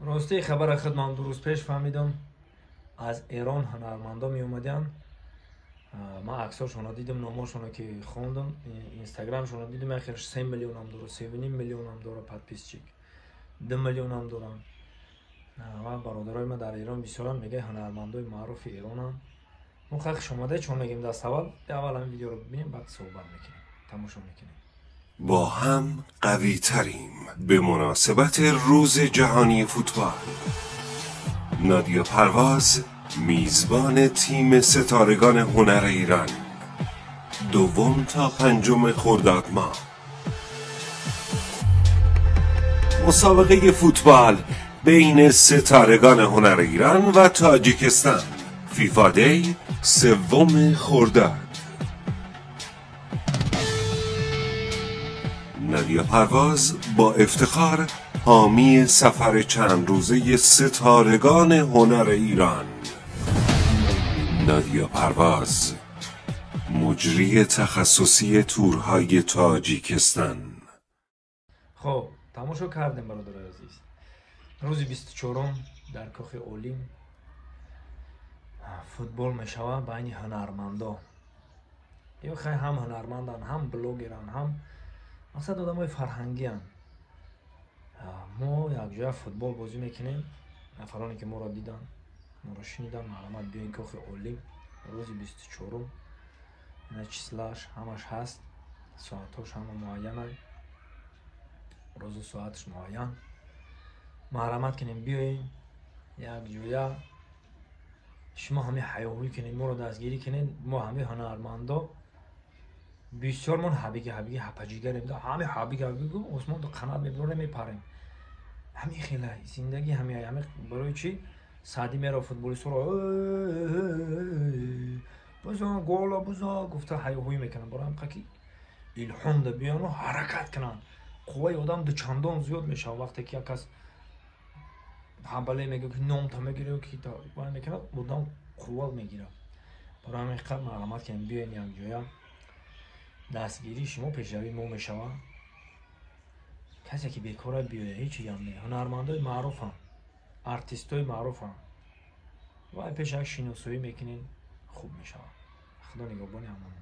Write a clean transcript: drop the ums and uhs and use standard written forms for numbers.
Рости хабара худ ман 2 рӯз пеш фаҳмидам. Аз Эрон ҳунармандо меомаданд. Ман аксҳошонро дидам, номошонро ки хондам, инстаграмшонро дидам, яхел 3 миллионам дора, 3,5 миллионам дора подписчик, 2 миллионам доранд. Ва бародарои ма дар Эрон бисёранд, мегӯяд ҳунармандои маъруфи Эронанд. Мо хеле хуш омада чун мегӯем даст аввал, аввал ҳамин видеоро бибинем, баъд суҳбат мекунем, тамошо мекунем. با هم قوی تریم. به مناسبت روز جهانی فوتبال، نادیا پرواز میزبان تیم ستارگان هنر ایران، 2 تا 5 خرداد ماه، مسابقه فوتبال بین ستارگان هنر ایران و تاجیکستان، فیفا دی 3 خرداد. نادیا پرواز با افتخار حامی سفر چند روزه ستارگان هنر ایران. نادیا پرواز، مجری تخصصی تورهای تاجیکستان. خب تماشا کردیم برادرای عزیز. روز 24 در کاخ اولیم فوتبال میشوه بین هنرمندا. یا خیلی هم هنرمندن، هم بلاگرن، هم مقصد آدمای فرهنگی هن. ما یک جای فوتبال بازی میکنیم. نفرانی که ما را دیدن، ما را شنیدن، معلومات بیاین کاخ اولیم روز 24. اینا چیزلاش همش هست، ساعتاش همه معینه، روز و ساعتش معین. محرمت کنیم بیاین یک جویا شما همه حیاهوی کنین، ما رو دستگیری کنین. ما همه هنرمندا بسیار من حبیگی حبیگی هپجیگریم، همه حبیگی حبیگی عثمان دو قنات میبریم میپریم. همین خیلی زندگی همین همه برای چی سعدی میره فوتبالیست رو بزن گل بزن گفته حیاهوی میکنن. برای هم که الهام ده بیان و حرکت کنن، قوای آدم دو چندان زیاد میشه. وقتی که یک کس حمله میگه که نام تا میگیره که تا وای میکنه، آدم قوه میگیره. برای همین قدر معلومات کنیم بیاین یک جایا دستگیری شما پیشروی ما میشوه. کسی که بیکاره بیایه هیچی هم نه. هنرمندای معروفن، ارتیستای معروفن، وای پیش یک شناسایی میکنین خوب میشوه. خدا نگهبانی هممون.